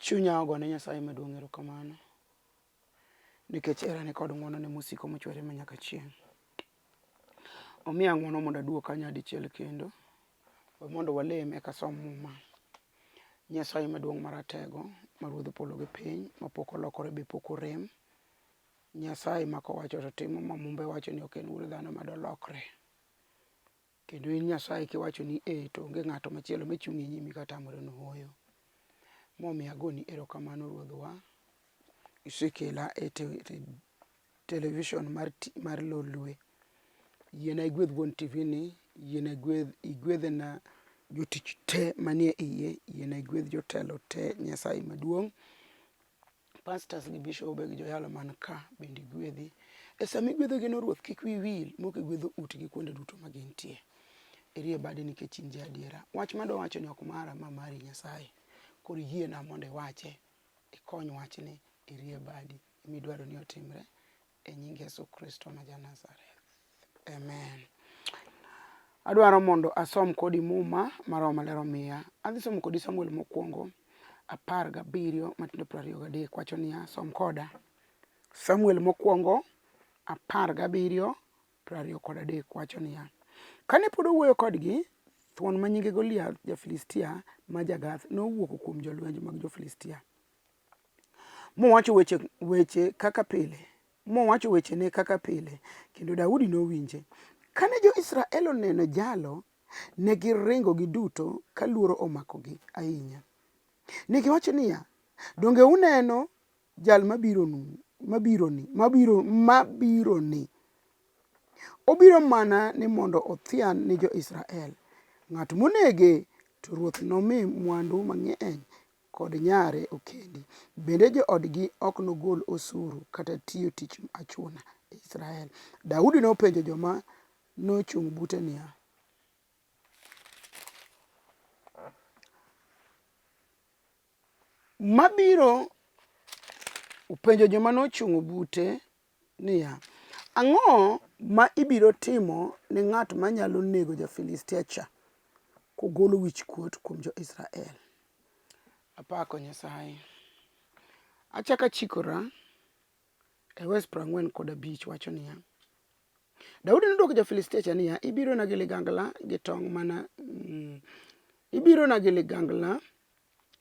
Chunya ogone Nyasaye maduong' erokamano nikech herane kod ng'wonone mosiko mochwere manyaka chieng'. Omiya ng'wono mondo aduog ka nyadichiel kendo, we mondo walem eka asom muma. Nyasaye maduong' maratego, ma ruodh polo gi piny, mapok olokore be pok orem. Nyasaye ma kowacho to timo ma mumbe wacho ni ok en wuod dhano ma dolokre. Kendo in Nyasaye kiwacho ni ee to onge ng'ato machielo machung' e nyimi katamore ni ooyo. Momiyo agoni erokamano Ruodhwa, isekela e television mar, mar Lolwe. Yiena igwedh wuon TV ni, yiena igwedh, igwedhna jotich te manie iye, yiena igwedh jotelo te Nyasaye maduong'. Pastors gi bishobe gi joyalo man ka bende igwedhi. E sama igwedhogi no Ruoth kik wiyi wil mok igwedho utgi kuonde duto ma gintie. Irie badi nikech in ja adiera. Wach madwa wacho ni ok mara ma mari Nyasaye. Koro iyiena mondo iwache, ikony wachni, irie badi midwaro ni otimre e nying Yesu Kristo ma ja Nazareth. Amen. Adwaro mondo asom kodi muma ma Roho Maler omiya. Adhi somo kodi Samuel mokwongo 17 matindo 23 wacho niya, som koda. Samuel mokwongo 17 23 wacho niya, kane pod owuoyo kodgi, thuon ma nyinge Goliath ja-Filistia ma ja-Gath nowuok kuom jolweny mag jo-Filistia. Mowacho weche, weche kaka pile, mowacho wechene kaka pile, kendo Daudi nowinje. Kane jo-Israel oneno jalo, ne giringo giduto ka luoro omakogi ahinya. Ne giwacho niya, Donge uneno jal mabironu, mabironi, mabiro, mabironi? Obiro mana ni mondo othian ni jo-Israel. Ng'at monege to ruoth nomi mwandu mang'eny kod nyare okendi. Bende joodgi ok nogol osuru kata tiyo tich achuna e Israel. Daudi nopenjo joma nochung' bute niya, Mabiro openjo joma nochung' bute niya, Ang'o ma ibiro timo ne ng'at manyalo nego ja-Filistia cha, kogolo wichkuot kuom jo-Israel? Apako Nyasaye. Achako achikora e wes 45 wacho niya, Daudi nodwoko ja-Filistia cha niya, Ibirona gi ligangla gi tong' mana ibirona gi ligangla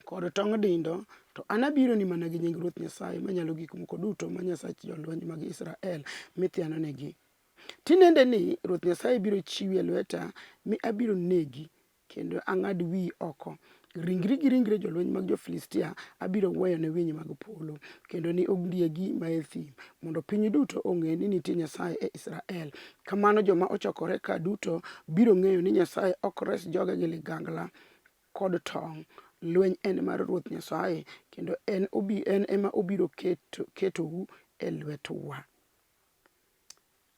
kod tong' dindo, to an abironi mana gi nying Ruoth Nyasaye Manyalo Gik Moko Duto, ma Nyasach jolweny mag Israel mithianonegi. Tinendeni Ruoth Nyasaye biro chiwi e lweta, mi abiro negi, kendo ang'ad wiyi oko. Ringri gi ringre jolweny mag jo-Filistia abiro weyo ne winy mag polo, kendo ni ondiegi mae thim, mondo piny duto ong'e ni nitie Nyasaye e Israel. Kamano joma ochokore ka duto biro ng'eyo ni Nyasaye ok res joge gi ligangla kod tong'. Lweny en mar Ruoth Nyasaye, kendo en, obi, en ema obiro keto, ketou e lwetwa.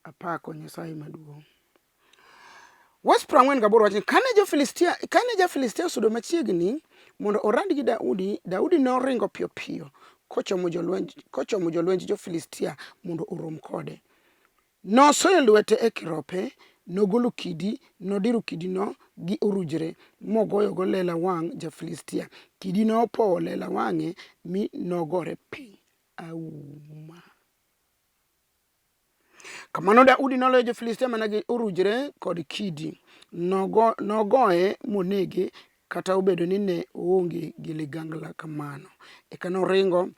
Apako Nyasaye maduong'. Wes 48 wacho ni kane jo-Filistia kane ja-Filistia osudo machiegni mondo orad gi Daudi, Daudi noringo piyo piyo kochomo jolwenj kochomo jolwenj jo-Filistia mondo orom kode. Nosoyo lwete e kirope, nogolo kidi, nodiro kidino gi orujre, mogoyogo lela wang' ja-Filistia. Kidi nopowo lela wang'e, mi nogore piny auma. Kamano Daudi noloyo jo-Filistia mana gi orujre kod kidi. Nogo, nogoye monege, kata obedo ni ne oonge gi ligangla kamano. Eka noringo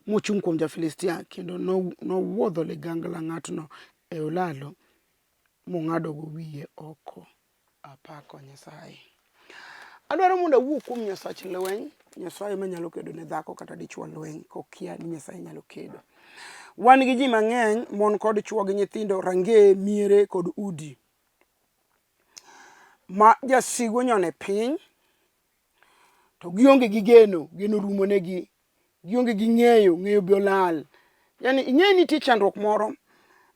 mochung' kuom ja-Filistia kendo nowuodho ligangla ng'atno e olalo mong'adogo wiye oko. Apako Nyasaye. Adwaro mondo awuo kuom Nyasach lweny, Nyasaye manyalo kedo ne dhako kata dichwo lweny kokia ni Nyasaye nyalo kedo. Wan gi ji mang'eny, mon kod chwo gi nyithindo, rangeye, miere kod udi ma jasigu onyone piny to gionge gi geno, geno orumonegi, gionge gi ng'eyo, ng'eyo be olal. Yani ing'eyo ni nitie chandruok moro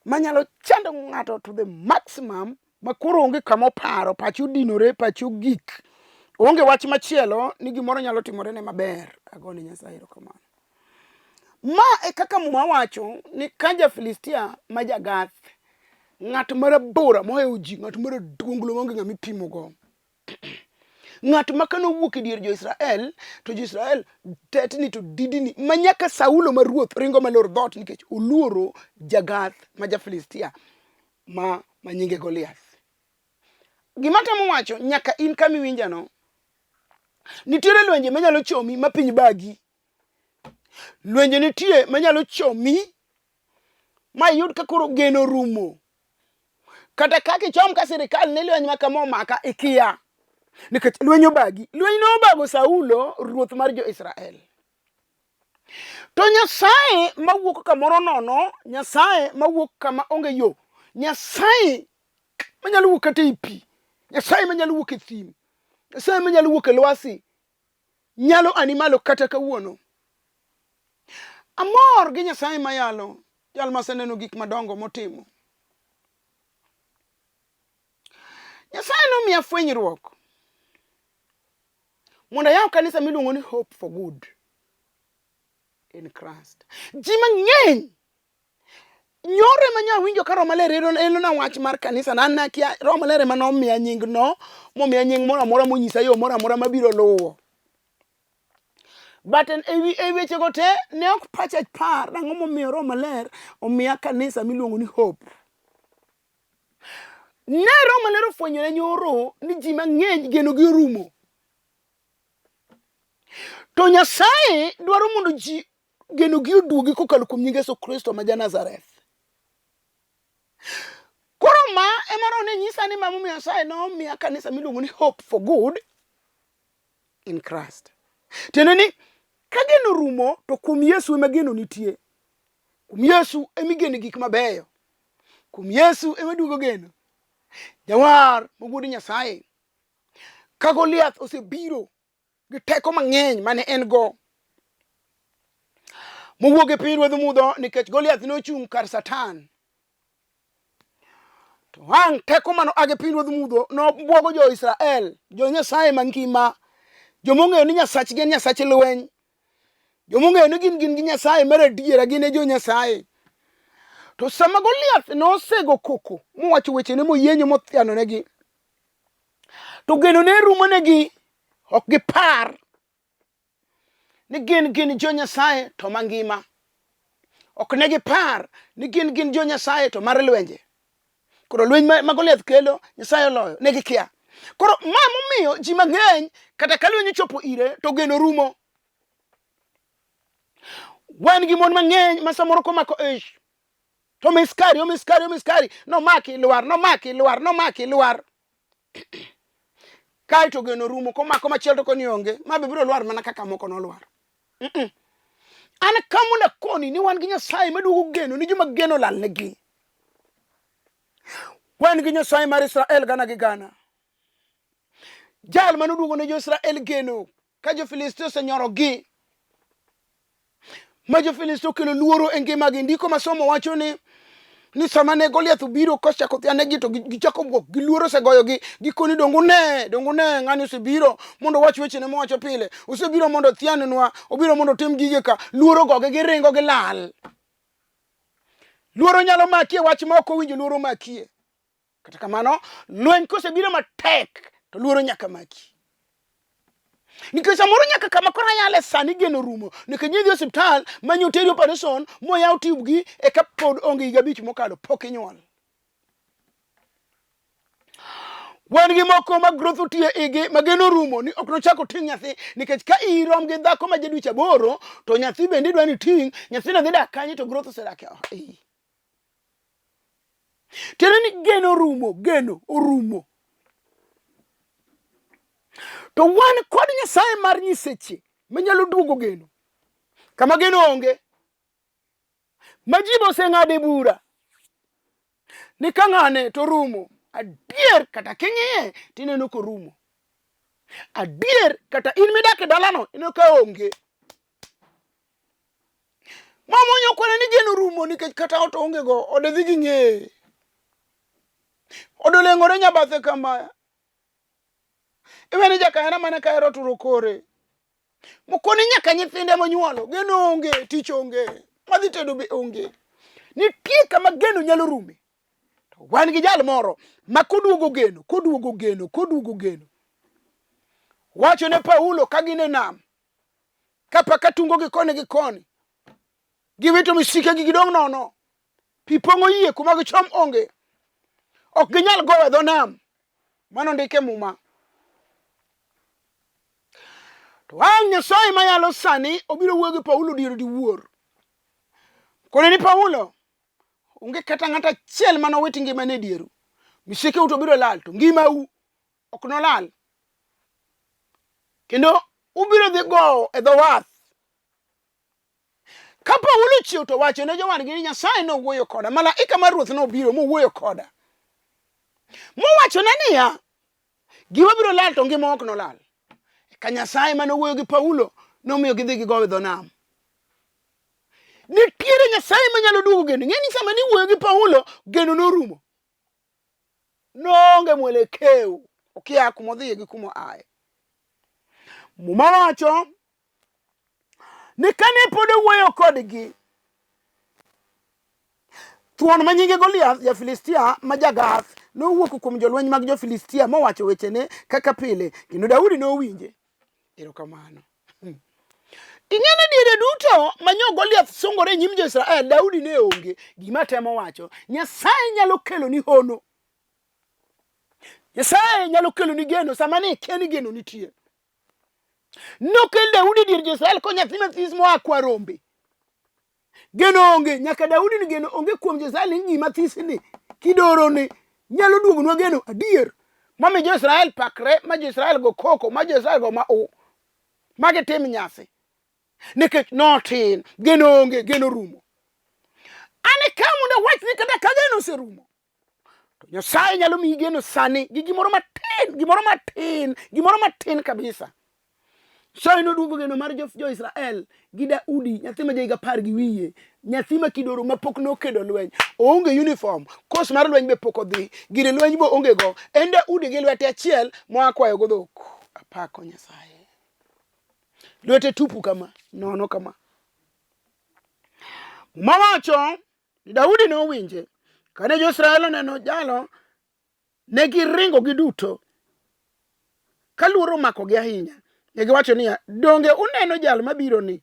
manyalo chando ng'ato to the maximum ma koro onge kama oparo, pache odinore, pache ogik. Onge wach machielo ni gimoro nyalo timore ne maber. Agone Nyasaye erokamano. Ma e kaka Muma wacho ni ka ja-Filistia ma ja-Gath, ng'at marabora mohewo ji, ng'at maraduonglo maonge ng'ama ipimogo. Ng'at ma kane owuok e dier jo-Israel, to jo-Israel tetni to didini, ma nyaka Saulo ma ruoth ringo malor dhoot nikech oluoro Jagath ma ja-Filistia ma nyinge Goliath. Gima atemo wacho, nyaka in kama iwinjano, nitiere lwenje manyalo chomi ma piny bagi. Lwenje nitie manyalo chomi ma iyud ka koro geno rumo. Kata kaka ichom ka sirikal ni lweny ma kama omaka ikia. Nikech lweny obagi. Lweny nobago Saulo ruoth mar jo-Israel. To Nyasaye mawuok kamoro nono, Nyasaye mawuok kama onge yo, Nyasaye manyalo wuok kata ei pi, Nyasaye manyalo wuok e thim, Nyasaye manyalo wuok e lwasi, nyalo ani malo kata kawuono. Amor gi Nyasaye mayalo, jal maseneno gik madongo motimo. Nyasaye nomiya fwenyruok mondo ayaw kanisa miluongo ni Hope for Good in Christ. Ji mang'eny nyoro ema nya winjo ka Roho Maler elona wach mar kanisa na an nakia Roho Maler ema nomiya nying no momiya nying moro amora monyisa yo moro amora mabiro luwo. But e wechego te ne ok pacha par ang'o momiyo Roho Maler omiya kanisa miluongo ni Hope. Ne Roho Maler ofwenyone nyoro ni ji mang'eny genogi orumo. To Nyasaye dwaro mondo ji genogi oduogi kokalo kuom nying Yesu Kristo ma ja-Nazareth. Koro ma ema Roho ne nyisa ni ma momiyo Nyasaye nomiya kanisa miluongo ni Hope for Good in Christ. Tiende ni ka geno rumo to kuom Yesu ema geno nitie. Kuom Yesu ema igeno gik mabeyo. Kuom Yesu ema duogo geno. Jawar ma wuod Nyasaye. Ka Goliath osebiro gi teko mang'eny mane en go mowuok e piny ruodh mudho nikech Goliath nochung' kar Satan. To ang' teko mano age piny ruodh mudho nobwogo jo-Israel, jo-Nyasaye mangima, joma ong'eyo ni Nyasachgi en Nyasach lweny, joma ong'eyo ni gin gin gi Nyasaye mar adiera, gin e jo-Nyasaye. To sama Goliath nosego koko mowacho wechene moyienyo mothianonegi, to geno ne rumonegi, ok gipar ni gin gin jo Nyasaye to mangima. Ok ne gipar ni gin gin jo Nyasaye to mar lwenje. Koro lweny ma Goliath kelo, Nyasaye oloyo, ne gikia. Koro ma momiyo ji mang'eny kata ka lweny ochopo ire to geno rumo. Wan gi mon mang'eny ma samoro komako ich to miskari, omiskari, omiskari, nomaki lwar, nomaki lwar, nomaki lwar. Kae to geno rumo, komako machielo to koni onge, ma be biro lwar mana kaka moko nolwar. An ka mondo akoni ni wan gi Nyasaye maduogo geno ni joma geno lalnegi. Wan gi Nyasaye mar Israel gana gi gana. Jal mane oduogo ne jo-Israel geno ka jo-Filistia osenyorogi, ma jo-Filistia okelo luoro e ngimagi. Ndiko masomo wacho ni sama ne Goliath obiro kochako thianegi to gichako bwok gi luoro osegoyogi, gikoni donge une, donge une ng'ani osebiro mondo owach wechene mowacho pile, osebiro mondo othianwa, obiro mondo otim gige ka. Luoro ogogi, giringo gilal. Luoro nyalo maki e wach ma ok owinjo luoro makie. Kata kamano, lweny kosebiro matek to luoro nyaka maki. Nikech samoro nyaka kama koro ayale sani geno rumo. Nikech nidhi osiptal ma nyoteri operation moyaw tube gi eka pod onge higa abich mokalo pok inyuol. Wan gi moko ma growth otiye igi ma geno rumo ni ok nochak oting' nyathi nikech ka irom gi dhako ma jadweche aboro to nyathi bende idwa ni ting' nyathino dhi dak kanye to growth osedak e iyi. Tiende ni geno orumo, geno orumo. To wan kod Nyasaye mar nyiseche manyalo duogo geno kama geno onge, ma ji be oseng'ade bura ni ka ng'ane to orumo. Adier kata king'iye tineno korumo. Adier kata in midak e dalano ineno ka onge. Mama onyo kwana ni geno rumo nikech kata ot onge go, ode dhi gi ng'eye. Ode oleng'ore nyabathe kama. Iwene jakahera mana ka hero turo kore. Mokoni nyaka nyithinde monyuolo, geno onge, tich onge, madhi tedo be onge. Nitie kama geno nyalo rume. To wan gi jal moro ma koduogo geno, koduogo geno, koduogo geno. Wacho ne Paulo ka gin e nam, ka paka tungogi koni gi koni, giwito misikegi gidong' nono, pi pong'o yie kuma gichom onge, ok ginyal gowo e dho nam. Mano ndik e Muma. To ang' Nyasaye mayalo sani obiro wuoyo gi Paulo dier diwuor. Kone ni Paulo, onge kata ng'at achiel mane owit ngimane e dieru. Misikeu to biro lal, to ngimau ok nolal. Kendo ubiro dhi gowo e dho wath. Ka Paulo ochiew to wacho ne jowadgi ni Nyasaye nowuoyo koda, malaika mar Ruoth nobiro mowuoyo koda. Mowachona niya, gima biro lal to ngima ok nolal. Ka Nyasaye mane owuoyo gi Paulo nomiyo gidhi gigowo e dho nam. Nitiere Nyasaye manyalo duogo geno. Ing'e ni sama niwuoyo gi Paulo, geno norumo. Noonge mwelekeo, okia kuma odhiye gi kuma oaye. Muma wacho ni kane pod owuoyo kodgi, thuon ma nyinge Goliath ja-Filistia ma ja-Gath nowuok kuom jolweny mag jo-Filistia mowacho wechene kaka pile, kendo Daudi nowinje. Erokamano. Ing'e ni diere duto ma nyo Goliath sungore e nyim jo-Israel, Daudi ne onge. Gima atemo wacho, Nyasaye nyalo keloni hono. Nyasaye nyalo keloni geno sama ne ikia ni geno nitie. Nokel Daudi dier jo-Israel ko nyathi mathis moa kwa rombe. Geno onge, nyaka Daudi ni geno onge kuom jo-Israel ni gima this ni kidoro ni nyalo duogonwa geno adier. Mami jo-Israel pakre, ma jo-Israel go koko, ma jo-Israel go ma u. Ma gitim nyasi. Nikech notin, geno onge, geno rumo. An ka mondo awach ni kata ka geno oserumo, To Nyasaye nyalo miyi geno sani gi gimoro matin, gimoro matin, gimoro matin kabisa. Nyasaye noduogo geno mar jo-Israel gi Daudi, nyathi ma jahiga apar gi wiye, nyathi ma kidoro ma pok nokedo lweny, oonge uniform, kos mar lweny be pok odhi, gire lweny be onge go. En Daudi gi lwete achiel moa kwayo go dhok. Apako Nyasaye. Lwete tupu kama, nono kama. Muma wacho Daudi nowinje. Kane jo-Israel oneno jalo, ne giringo giduto ka luoro omakogi ahinya. Ne giwacho niya, Donge uneno jal mabironi?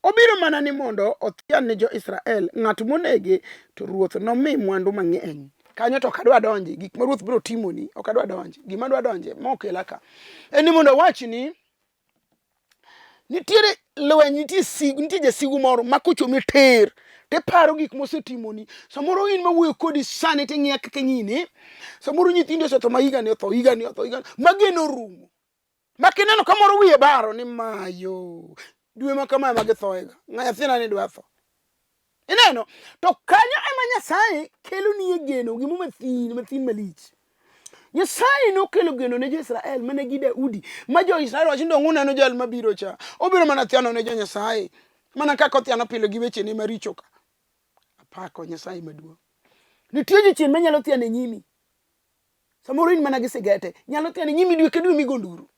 Obiro mana ni mondo othian ni jo-Israel. Ng'at monege to ruoth nomi mwandu mang'eny. Kanyo to ok adwa donje, gik ma ruoth biro timoni ok adwa donje. Gima adwa donje mokela ka en ni mondo awachni Nitiere lweny, nitie sigu, nitie jasigu moro ma kochomi tir tiparo gik mosetimoni. Samoro in mawuoyo kodi sani ting'iya kaka ing'ini. Samoro nyithindi osetho ma higani otho, higani otho, higani ma geno orumo. Ma kineno ka moro wiye baro ni mayo dwe ma kama ema githoega. Ng'a nyathina ni dwa tho. Ineno? To kanyo ema Nyasaye keloni geno, gimo mathin, mathin malich. Nyasaye nokelo geno ne jo-Israel mana gi Daudi, ma jo-Israel wacho ni donge uneno jal mabiro cha? Obiro mana thiano ne jo-Nyasaye, mana kaka othiano pile gi wechene maricho ka. Apako Nyasaye maduong'. Nitie jachien manyalo thiano e nyimi. Samoro in mana gi sigete, nyalo thiano e nyimi dwe ka dwe migo nduru.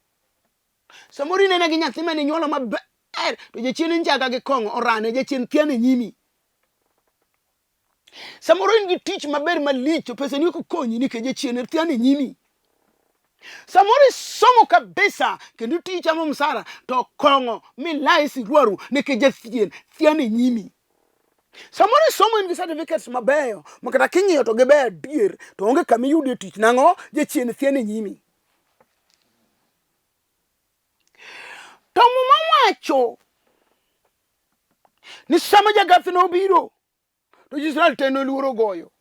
Samoro inena gi nyathi mane inyuolo maber to jachien njaga gi kong'o orane, jachien thiano e nyimi. Samoro in gi tich maber malich to pesa ni ok okonyi nikech jachien thiano e nyimi. Samoro isomo kabisa kendo tiji chamo msara to kong'o milayi sirwaru nikech jachien thiano e nyimi. Samoro isomo in gi certificates mabeyo ma kata king'iyo to gibeyo adier to onge kama iyudie tich nang'o jachien thiano e nyimi. To Muma wacho ni sama Jagath nobiro to jo-Israel te noluoro goyo.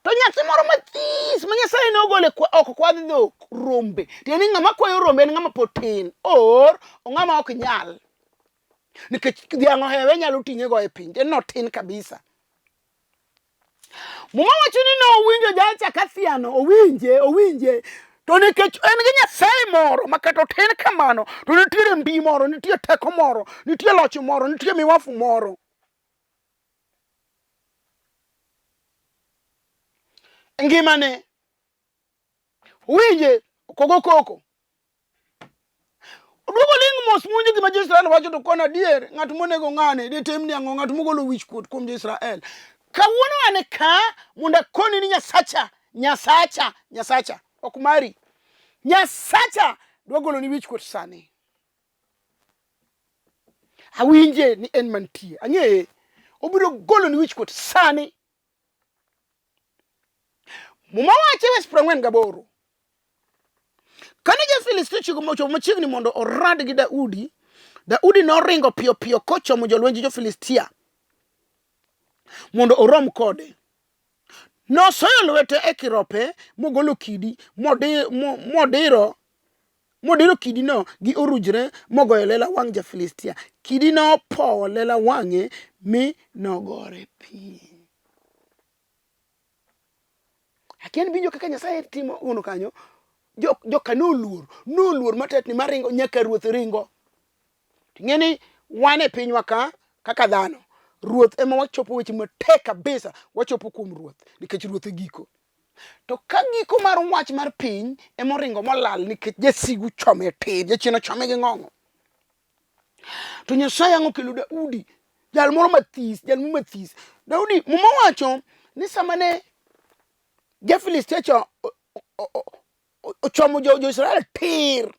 To nyathi moro mathis ma Nyasaye nogolo e oko kwadh dhok rombe, tiende ni ng'ama kwayo rombe en ng'ama pod tin, or ong'ama ok nyal. Nikech dhiang' ohewe nyalo ting'e goye piny, tiende notin kabisa. Muma wacho ni nowinjo jalcha ka thiano, owinje, owinje. To nikech en gi Nyasaye moro ma kata otin kamano, to nitiere mbi moro, nitie teko moro, nitie loch moro, nitie miwafu moro. Ngimane winje ok ogo koko. Oduogo ling' mos mowinjo gima jo-Israel wacho to koni adier, ng'at monego ng'ane ditim ni ang'o? Ng'at mogolo wich kuot kuom jo-Israel. Kawuono an ka mondo akoni ni Nyasacha, Nyasacha, Nyasacha, ok mari. Nyasacha Dwa golo ni wich kuot sani. Awinje ni en mantie. Ang'eye. Obiro golo ni wich kuot sani. Muma wacho e wes 48. Kane ja-Filistia ochopo machiegni mondo orad gi Daudi, Daudi noringo piyo piyo kochomo jolwenj jo-Filistia mondo orom kode. Nosoyo lwete e kirope mogolo kidi modiro modiro kidino gi orujre mogoyo lela wang' ja-Filistia. Kidi nopowo lela wang'e mi nogore piny. Akia ni winjo kaka Nyasaye timo uno kanyo. Joka noluor, noluor matetni maringo nyaka ruoth ringo. Ting'e ni wan e pinywa ka kaka dhano, ruoth ema wachopo weche matek kabisa, wachopo kuom ruoth nikech ruoth e giko. To ka giko mar wach mar piny ema oringo molal nikech jasigu chome tir, jachien ochome gi ng'ong'o. To Nyasaye ang' okelo Daudi, jal moro mathis, jal moro mathis. Daudi, Muma wacho ni sama ne ja-Filistia cha ochomo jo-Israel tir,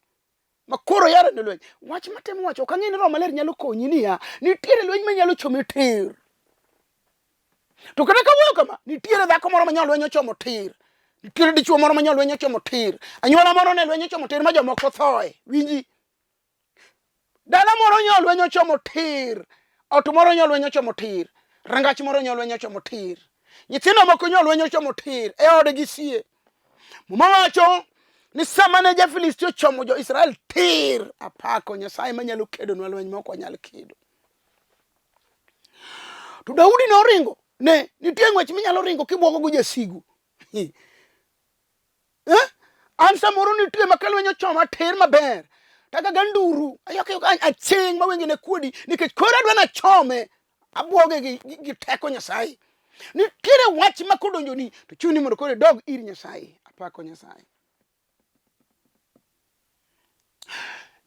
ma koro yaro ne lweny. Wach matemo wacho, ok ang'e ni Roho Maler nyalo konyi niya, nitiere lweny manyalo chomi tir. To kata kawuoyo kama, nitiere dhako moro ma lweny ochomo tir. Nitiere dichuo moro ma lweny ochomo tir. Anyuola moro ne lweny ochomo tir ma jomoko thoe. Winji. Dala moro nyo lweny ochomo tir. Ot moro nyo lweny ochomo tir. Rangach moro nyo lweny ochomo tir. Nyithindo moko nyo lweny ochomo tir e odgi sie. Muma wacho ni sama ne ja-Filisti ochomo jo-Israel tir, apako Nyasaye manyalo kedonwa lweny ma ok wanyal kedo. To Daudi noringo. Ne, nitie ng'wech minyalo ringo kibwogo go jasigu. Eh? An samoro nitie ma ka lweny ochoma tir maber. Taka ga nduru, ayok ayok aching' ma wengene kuodi nikech koro adwa nachome abwoge gi, gi, gi teko Nyasaye. Nitiere wach ma kodonjoni to chuni mondo koro idog ir Nyasaye. Apako Nyasaye.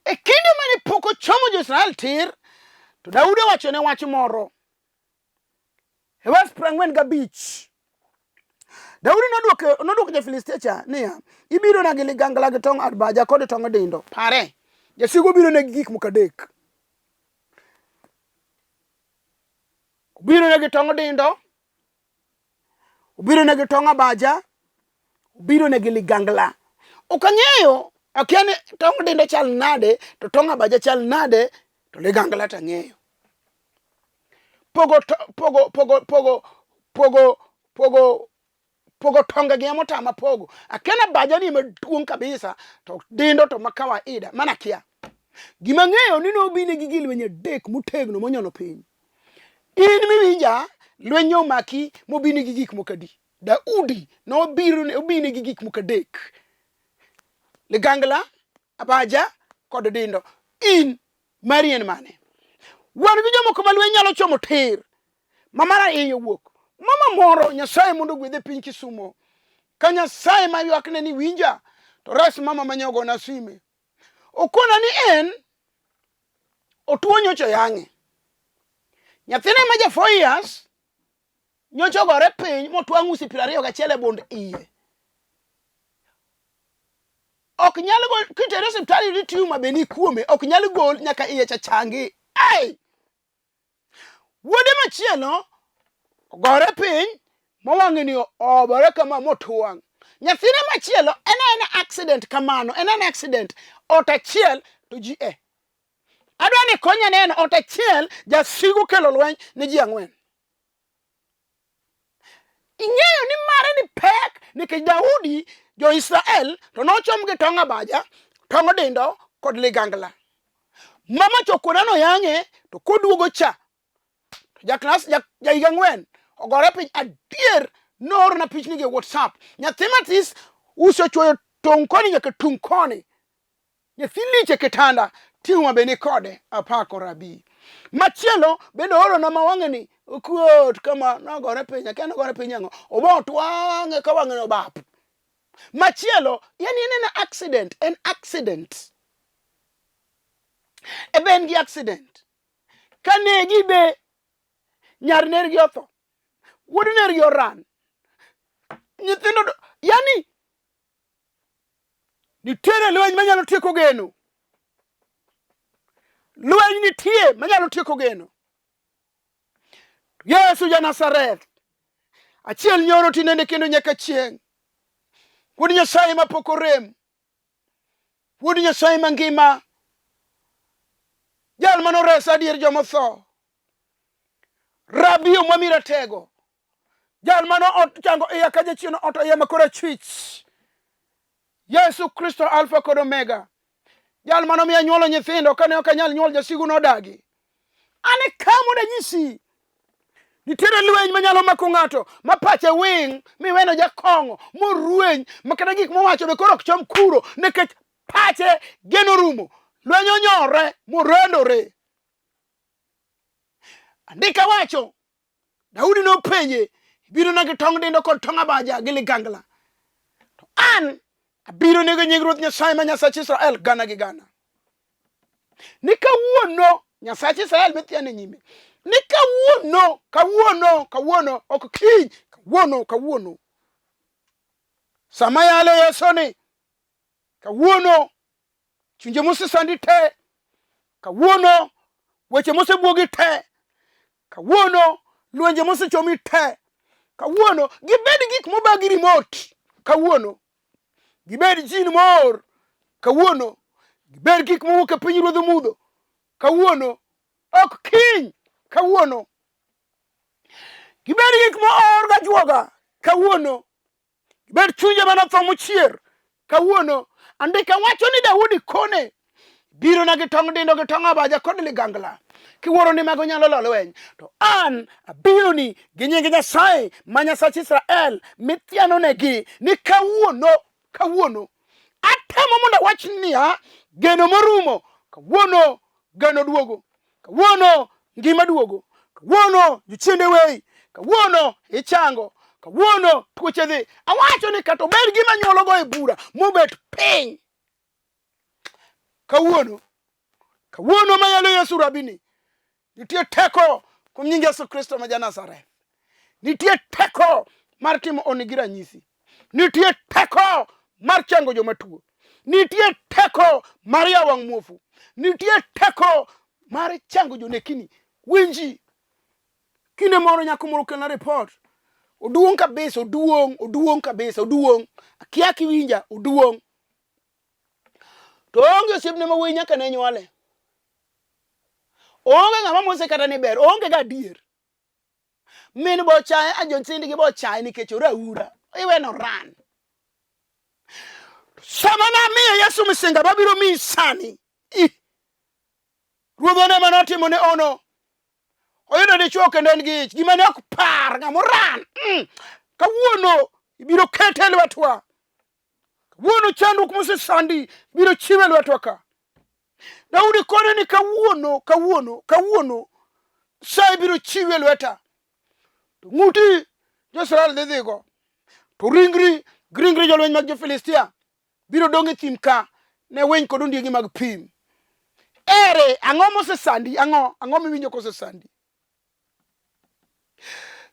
E kinde mane pok ochomo jo-Israel tir, to Daudi owachone wach moro. E wes 45 Daudi nodwoko nodwoko ja-Filistia cha niya, ibirona gi ligangla gi tong' abaja kod tong' dindo. Pare, jasigu obiro ne gi gik moko adek. Obiro ne gi tong' dindo, obiro ne gi tong' abaja, obiro ne gi ligangla. Ok ang'eyo, akia ni tong' dindo chal nade, to tong' abaja chal nade, to ligangla to ang'eyo. Pogo pogo pogo pogo pogo pogo pogo tonge gi ema otama pogo. Akia ni abaja ni ema duong' kabisa, to dindo to ma kawaida, mano akia. Gima ang'eyo ni nobine gi gir lweny adek motegno monyono piny. In miwinja, lweny omaki mobini gi gik moko adi? Daudi nobiro obine gi gik moko adek. Ligangla, abaja kod dindo. In mari en mane? Wan gi jomoko ma lweny nyalo chomo tir. Ma mara iye wuok. Mama moro Nyasaye mondo ogwedhe piny Kisumo. Ka Nyasaye ma ywakne ni winja, to res mama ma nyogona sime. Okona ni en otuo nyocha oyang'e. Nyathine ma ja 4 years nyocha ogore piny motwang' usi 21 e bund iye. Ok nyal gol kitere osiptal ni tumor be ni kuome, ok nyal gol nyaka iye cha changi. Ai! Wuode machielo ogore piny mowang'e ni obore kama motwang'. Nyathine machielo en aena accident kamano, en aena accident. Ot achiel to ji e. Adwa ni konya neno ot achiel jasigu kelo lweny ne ji ang'wen. Ing'eyo ni mare ni pek nikech Daudi jo-Israel to nochom gi tong' abaja, tong' dindo kod ligangla. Mama chokona noyang'e to koduogo cha to ja klas ja, ja higa ang'wen ogore piny adier noorona pichni gi e WhatsApp. Nyathi matis uso chwoyo tong' koni nyaka tung' koni. Nyathi lich e kitanda, ting'wa be ni kode, apako rabi. Machielo bende oorona ma wang'e ni okuot kama nogore piny, akia nogore piny ang'o, obo otwang'e ka wang'e obap. Machielo, yani en en accident, en accident. E be en gi accident. Ka negi be nyar nergi otho, wuod nergi oran, nyithindo, yani Nitiere lweny manyalo tieko geno. Lweny nitie manyalo tieko geno. Yesu ja Nazareth, achiel nyoro tinende kendo nyaka chieng'. Wuod Nyasaye mapok orem, Wuod Nyasaye mangima, jal mane oresa adier joma otho, Rabi omwami ratego, jal mane ochango iya ka jachien oto iya makoro achwich, Yesu Kristo Alfa kod Omega, jal mane omiyo anyuolo nyithindo kane ok anyal nyuol jasigu nodagi. An e ka mondo anyisi nitiere lweny manyalo mako ng'ato ma pache wing' miweno jakong'o morweny ma kata gik mowacho be koro ok chom kuro nikech pache geno rumo lweny onyore morendore. Andika wacho Daudi nopenje, ibirona gi tong' dindo kod tong' abaja gi ligangla. To an abiro nego nying Ruoth Nyasaye ma Nyasach Israel gana gi gana. Ni kawuono Nyasach Israel mithiano e nyime. Ni kawuono, kawuono, kawuono, ok kiny, kawuono, kawuono. Sama yalo Yesu ni, kawuono chunje mosesandi te, kawuono weche mosebwogi te, kawuono lwenje mosechomi te, kawuono gibed gik mobagi remote, kawuono gibed jin moor, kawuono gibed gik mowuok e piny ruodh mudho, kawuono ok kiny, kawuono gibed gik moor gajuoga, kawuono Bed chunje mane otho mochier kawuono. Andika wacho ni Daudi kone biro na gi tong' dindo gi tong' abaja kod ligangla kiwuoro ni mago nyalo lo lweny to an abironi gi nying Nyasaye ma Nyasach Israel mithianonegi ni kawuono kawuono atemo mondo awach niya geno morumo kawuono geno duogo Kawuono ngima duogo, kawuono jochiende weyi, kawuono ichango, kawuono tuoche dhi. Awacho ni kata obed gima nyuologo e bura mobet piny kawuono, kawuono mayalo Yesu Rabini, nitie teko kuom nying Yesu Kristo ma ja-Nazareth. Nitie teko mar timo honni gi ranyisi. Nitie teko mar chango joma tuo. Nitie teko mar yawo wang' muofu. Nitie teko mar chango jonekini. Winji, kinde moro nyako moro kelna report. Oduong' kabisa, oduong', oduong' kabisa, oduong'. Akia kiwinja, oduong'. To oonge osiepne ma wuoyi nyaka ne nywole. Oonge ng'ama mose kata ni ber, oonge ga adier. Min bo ochaye, a jonyithindgi bo ochaye nikech oraura. Iweno ran. Sama namiyo Yesu misinga mabiro miyi sani, ih, Ruodhwa ne ema notimo ne ono. Oyudo dichwo kendo en gi ich. Gima ne ok par ng'ama oran. Kawuono ibiro kete e lwetwa. Kawuono chandruok mosesandi ibiro chiwe e lwetwa ka. Daudi kone ni kawuono, kawuono, kawuono sa ibiro chiwi e lweta. To ng'uti jo-Israel dhi dhigo. To ringri gi ringri jolweny mag jo-Filistia biro dong' e thim ka ne winy kod ondiegi mag pim. Ere ang'o mosesandi? Ang'o? Ang'o miwinjo kosesandi?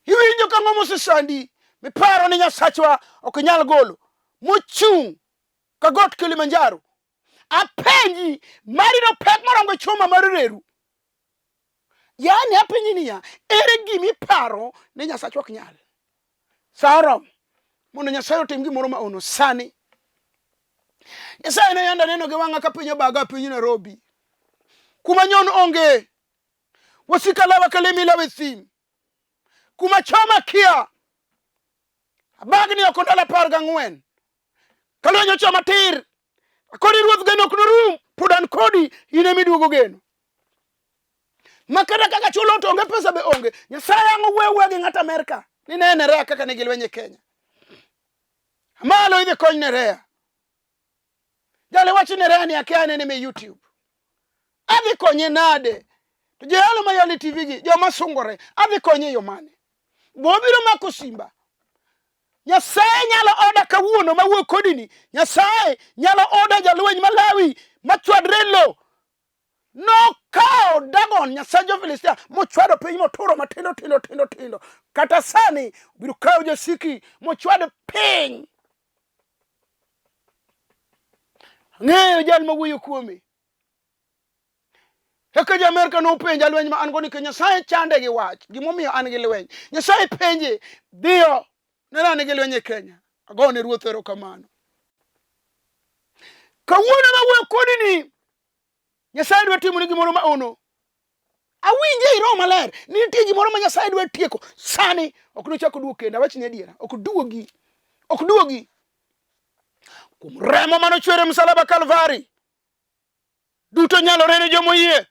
Iwinjo ka ang'o mosesandi? Miparo ni Nyasachwa ok nyal golo mochung' ka got Kilimanjaro. Apenji, mari no pek morango chuma mar reru. Yaani apenji niya, ere gima iparo ni Nyasachwa ok nyal? Sa oromo mondo Nyasaye otim gimoro ma ono sani. Nyasaye ne yande aneno gi wang'a ka piny obaga piny Nairobi. Kuma nyon onge. Wasika lawa ka lemi lawa e thim. Kuma choma kia. Abagni oko ndalo 14. Kalweny ochoma tir. Akoni ruoth geno ok norum, pod an kodi, in ema iduogo geno. Ma kata kaka chulo to onge pesa be onge. Nyasaye ang' owuoyo awuoya gi ng'at Amerka ni ne Nerea kaka ne gilweny e Kenya. Malo idhi kony Nerea. Jale wacho Nerea ni akia anene me YouTube. Adhi konye nade? To joyalo ma yalo e TV gi, joma sungore, adhi konye e yo mane? Bo obiro mako simba. Nyasaye nyalo oda kawuono mawuo kodi ni. Nyasaye nyalo oda jalweny Malawi machwadre lo. Nokawo Dagon Nyasaye jo-Filistia mochwado piny moturo matindo tindo tindo tindo. Kata sani obiro kawo jasiki mochwad piny. Ang'eyo jal ma wuoyo kuome. Eka ja Amerka nopenja lweny ma an go nikech Nyasaye chande gi wach. Gimomiyo an gi lweny. Nyasaye penje, dhiyo, nena an gi lweny e Kenya. Agone Ruoth erokamano. Kawuono mawuoyo kodi ni Nyasaye dwa timoni gimoro ma ono. Awinje ei Roho Maler ni nitie gimoro ma Nyasaye dwa tieko sani. Ok nochak oduog kendo, awachni adiera, ok duogi. Ok duogi. Kuom remo mane ochwer e msalaba Kalvari, duto nyalore ne joma oyie.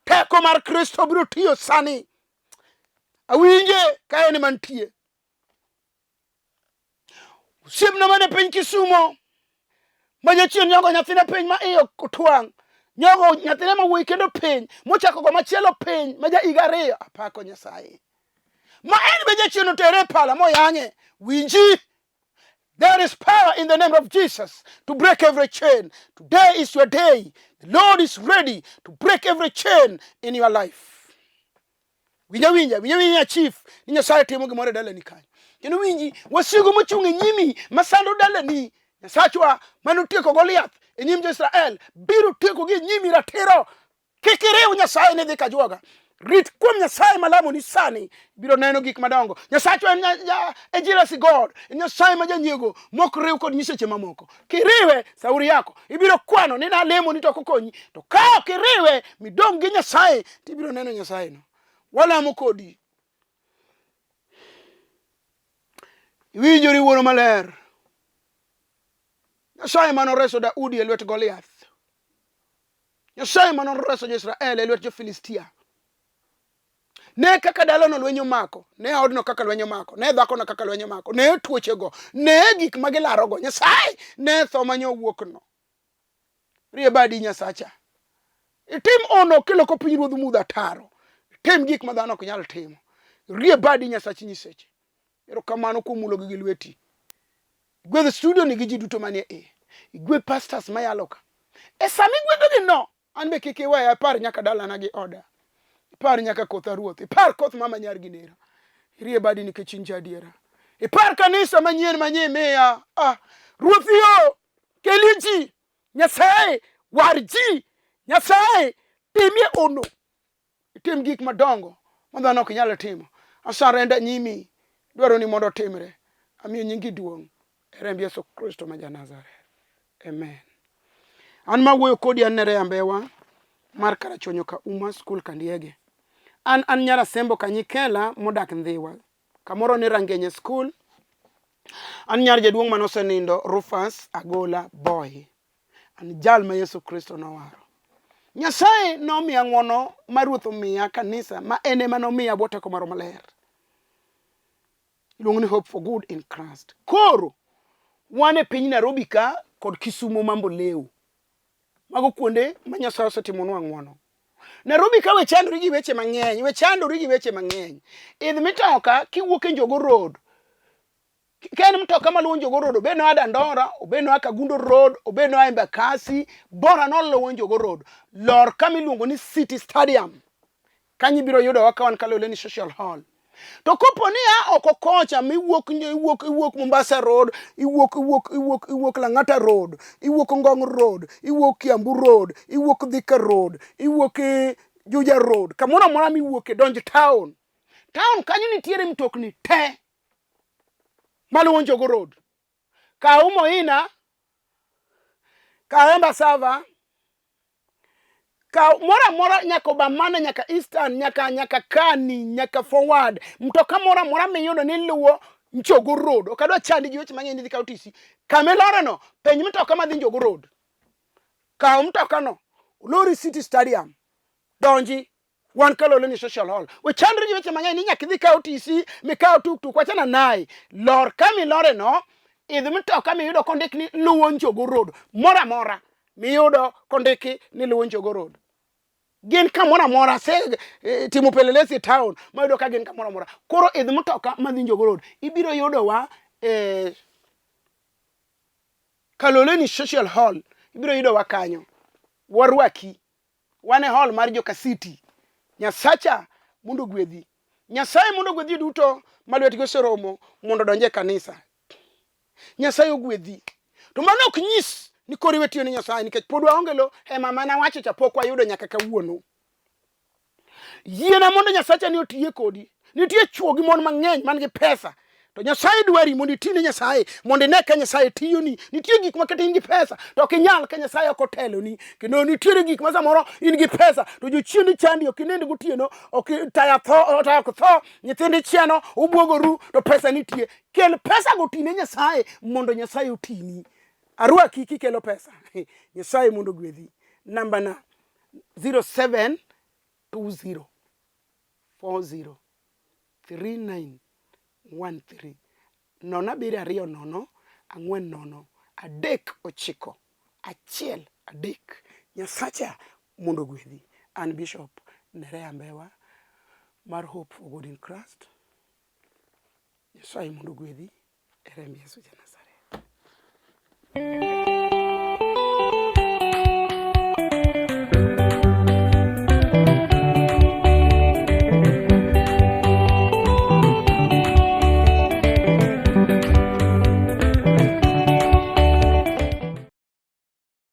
Teko mar Kristo biro tiyo sani. Awinje ka en mantie. Osiepna mane piny Kisumo ma jachien nyogo nyathine piny ma iye otwang' nyogo nyathine ma wuoyi kendo piny mochako go machielo piny ma ja higa ariyo apako Nyasaye ma en be jachien otere e pala moyang'e winji There is power in the name of Jesus to break every chain. Today is your day. The Lord is ready to break every chain in your life. Winja winja, winja winja chief, ni Nyasaye timo gimoro e dalani kanyo. Kendo winji, wasigu mochung' e nyimi masando dalani, Nyasachwa manotieko Goliath e nyim jo-Israel biro tiekogi e nyimi ratiro. Kik iriw Nyasaye ni dhi kajuoga. Rit kuom Nyasaye malamoni sani, ibiro neno gik madongo. Nyasachwa en e jealousy God, en Nyasaye ma janyiego mok riw kod nyiseche mamoko. Kiriwe sauri yako, ibiro kwano ni nalemo ni to ok okonyi. To ka ok iriwe midong' gi Nyasaye, to ibiro neno Nyasaye no. Walamo kodi. Iwinjori Wuoro Maler. Nyasaye mane oreso Daudi e lwet Goliath. Nyasaye mane oreso jo-Israel e lwet jo-Filistia. Ne kaka dalano lweny omako, ne odno kaka lweny omako, ne dhakono kaka lweny omako, ne tuochego, ne gik ma gilarogo. Nyasaye ne tho ma nyowuokno. Rie badi Nyasacha. Itim ono kiloko piny ruodh mudho ataro. Itim gik ma dhano ok nyal timo. Rie badi Nyasach nyiseche. Erokamano kuom mulogi gi lweti. Gwedh studio ni gi ji duto manie iye. Igwedh pastors mayalo ka. E sama igwedhogi no, an be kik iweya, ipar nyaka dalana gi oda. Ipar nyaka kotha ruoth. Ipar koth mama nyar gi nera. Rie badi nikech in jaadiera. Ipar kanisa manyien manye imiya. Ah, ruoth yo, kelie ji. Nyasaye, war ji. Nyasaye, timie ono. Itim gik madongo ma dhano ok nyal timo. Asarenda nyimi, dwaro ni mondo otimre. Amiyo nyingi duong' e remb Yesu Kristo ma ja-Nazareth. Amen. An ma wuoyo kodi an Nerea Mbewa mar Karachuonyo Kauma School Kandiege. An an nyar Asembo Kanyikela modak Ndhiwa. Kamoro ni Rangenye School. An nyar jaduong' mane osenindo Rufus Agola Boy. An jal ma Yesu Kristo nowaro. Nyasaye nomiya ng'wono ma Ruoth omiya kanisa ma en ema nomiya bwo teko mar Maler. Iluongo ni Hope for Good in Christ. Koro wan e piny Nairobi ka kod Kisumo Mambo Leo. Mago kuonde ma Nyasaye osetimonwa ng'wono. Nairobi ka we chandori gi weche mang'eny, we chandori gi weche mang'eny. Idh mitoka kiwuok e Njogo Road. Ka en mtoka maluwo Njogo Road, obed noa Dandora, obed noa Kagundo Road, obed noa Embakasi, bora noluwo Njogo Road. Lor kama iluongo ni City Stadium. Kanyo ibiro yudowa ka wan Kaloleni Social Hall. To kopo ni a oko kocha miwuok iwuok iwuok Mombasa Road, iwuok iwuok iwuok iwuok Lang'ata Road, iwuok Ngong Road, iwuok Kiambu Road, iwuok Thika Road, iwuok e Juja Road, kamoro amora miwuoke donj town. Town kanyo nitiere mtokni te maluwo Njogo Road. Kaw Moina, kaw Embasava, kaw moro amora nyaka Obamana, nyaka Eastern, nyaka nyaka Kani, nyaka Forward. Mtoka moro amora miyudo ni luwo Njogo Road. Ok adwa chandi gi weche mang'eny ni dhi kaw TC. Kama iloreno, penj mtoka madhi Njogo Road. Kaw mtokano, olori City Stadium. Donji, wan Kaloleni Social Hall. We chandri gi weche mang'eny ni nyaka idhi kaw TC, mikaw tuktuk, wachana naye. Lor kama ilore no, idh mtoka miyudo kondik ni luwo Njogo Road. Moro amora miyudo kondiki ni luwo Njogo Road. Gin kamoro amora, ase timo pelelezi e town, mayudo ka gin kamoro amora. Koro idh mtoka madhi Njogo Road, ibiro yudowa e Kaloleni Social Hall, ibiro yudowa kanyo. Warwaki. Wan e hall mar joka City. Nyasacha mondo ogwedhi. Nyasaye mondo ogwedhi duto ma lwetgi oseromo mondo odonj e kanisa. Nyasaye ogwedhi. To mano ok nyis Ni koro iwe tiyo ne Nyasaye nikech pod waonge lo hema mane awacho cha pok wayudo nyaka kawuono. Yiena mondo Nyasacha ni otiye kodi. Nitie chwo gi mon mang'eny man gi pesa. To Nyasaye dwari mondo iti ne Nyasaye, mondo ine ka Nyasaye tiyoni. Nitie gik ma kata in gi pesa to ok inyal ka Nyasaye ok oteloni. Kendo nitiere gik ma samoro in gi pesa to jochiende chandi, ok inind gotieno, ok taya tho, taya ok tho, nyithindi chieno, ubwogoru to pesa nitie. Kel pesa go ti ne Nyasaye mondo Nyasaye otini. Arwaki kikelo pesa. Nyasaye mondo ogwedhi. Namba na 0720 40 3913 0 7 2 0 4 0 3 9 1 3. Nyasacha mondo ogwedhi. An Bishop Nerea Mbewa mar Hope for God in Christ. Nyasaye mondo ogwedhi e remb Yesu ja Nazareth.